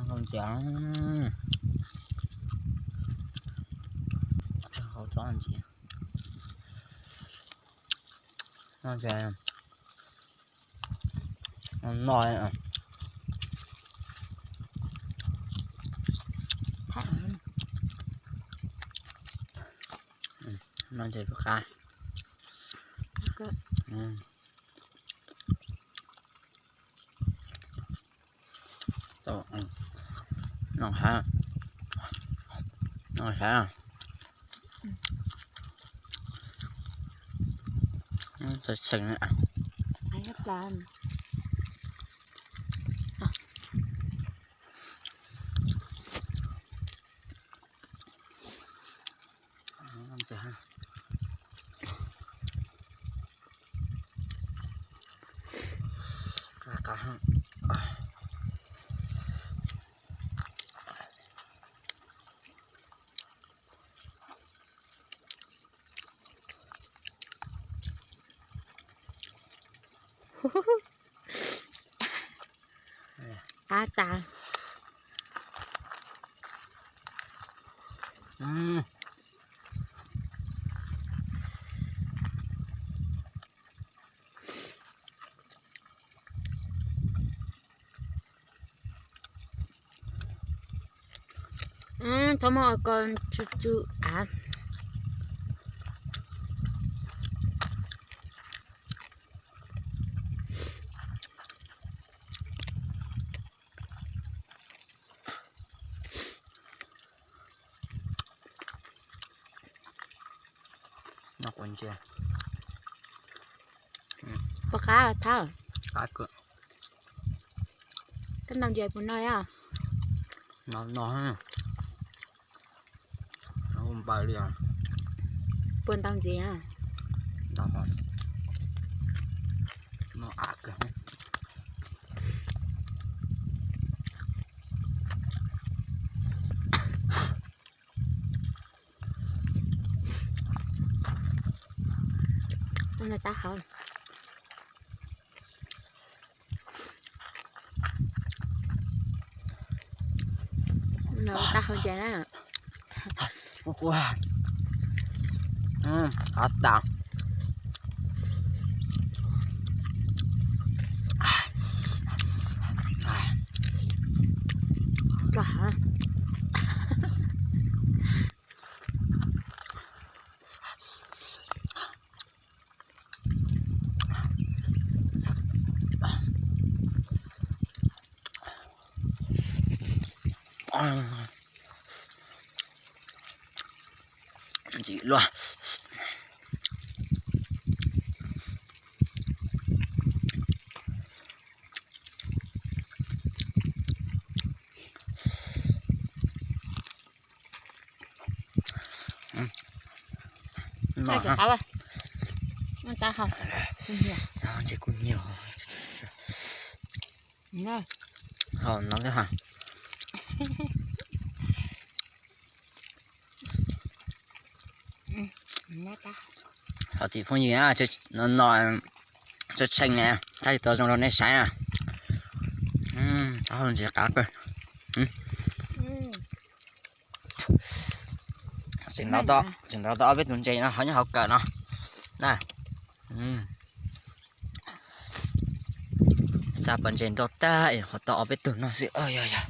Noj ntxiv, hau tsob ntxiv. Noj ntxiv, noj, noj ntxiv qab. Noj hab, noj hab, txheej, Qab tas. Thaum muab ua ko tsw tsw av. Noj quav ntsia. Puas qab thab? Qab kawg. Koj noj ntses puas noj? Noj, noj. Npaws li os. Puas ntau ntxiv? Ntau, noj av kawg. Tab hauv, tab hauv ntses na. Qab tas. Ntxim luaj. Ntses kuj nyiam. Hau no xwb ha. Hos txiv phooj ywg, no tshee tshee ne, thaij tau zoo rau nej saib na. Ntses qab kawg. Tseem ntau, tseem ntau tau ob peb tug ntses no ho nyob hauv kawm no na. Xa pas ntses nrau tag es ho tau ob peb tug no xwb. Yog yog.